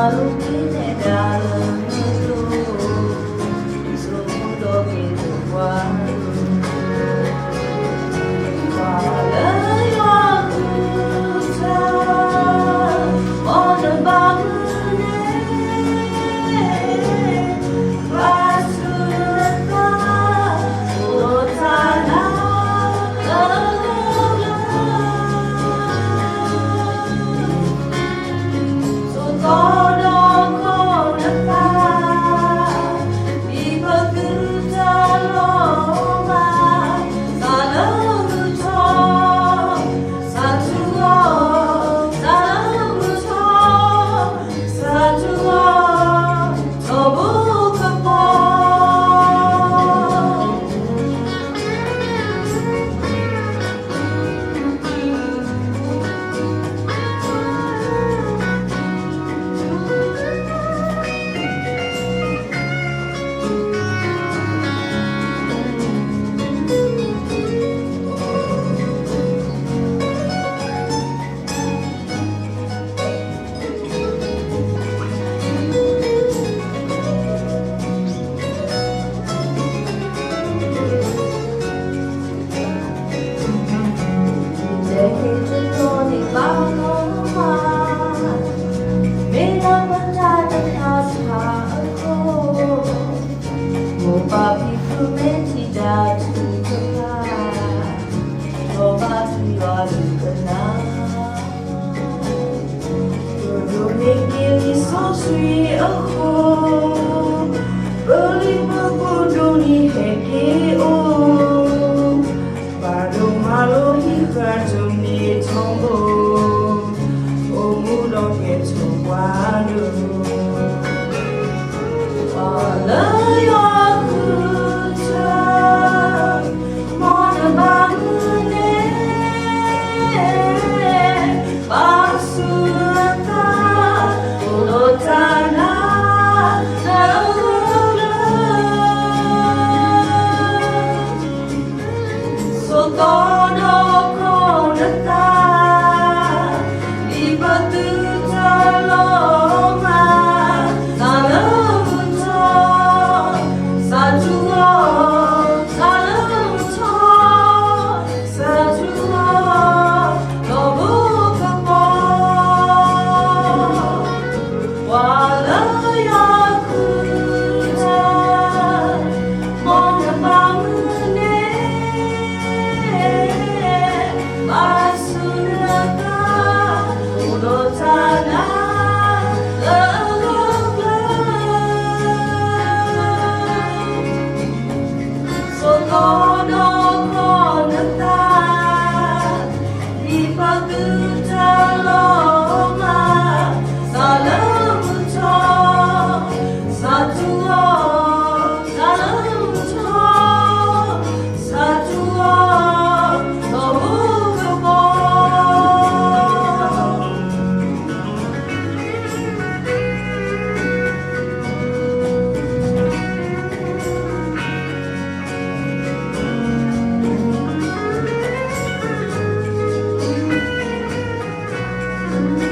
မိၢ်ပၢ်ဖံဖုမ့ၢ်ထံၣ်တၢ်ထုကဖၣ်, ဒီးဘၣ်ဖုယွၤဒုးကနၣ်, ပဒိးန့ၢ်က့ၤလံာ်စီဆှံအဃိ, ပလံာ်မုာ်ကိၣ်ဒိၣ်န့ၣ်ဟဲက့ၤအိၣ်, ဘၣ်ဒိးမၤလိဟံးဃာ်တမ့ၢ်ထီဘိ, အိၣ်မူဒီးကဲထီၣ်ပှၤဒိၣ်, ပှၤလၢယွၤဃုထၢ, မ်နဘၣ်မနုၤလဲၣ်, ဘၣ်ဆူနသး, အိၣ်ဒီးတၢ်နာ်လၢလၢ ဆိးသီဒီးခီၣ်နသး, ဒ်ပသုတၢ်လီၤမၢ်, တၢ်လၢမုၢ်ထီ, စးထူအီၤ, တၢ်လၢမုၢ်ထီ, စးထူအီၤ, ဒီးဘိကပီၤ ပှၤလၢယွၤဃုထၢ, မ်နဘၣ်မနုၤလဲၣ်, ဘၣ်ဆူနသး, အိၣ်ဒီးတၢ်နာ်လၢအဂၢၢ်ကျၢၤ ဆိးသီဒီးခီၣ်နသး, ဒ်ပသုတၢ်လီၤမၢ်, တၢ်လၢမုၢ်ထီ, စးထူအီၤ, တၢ်လၢမုၢ်ထီ, စးထူအီၤ, ဒီးဘိကပီၤ တၢ်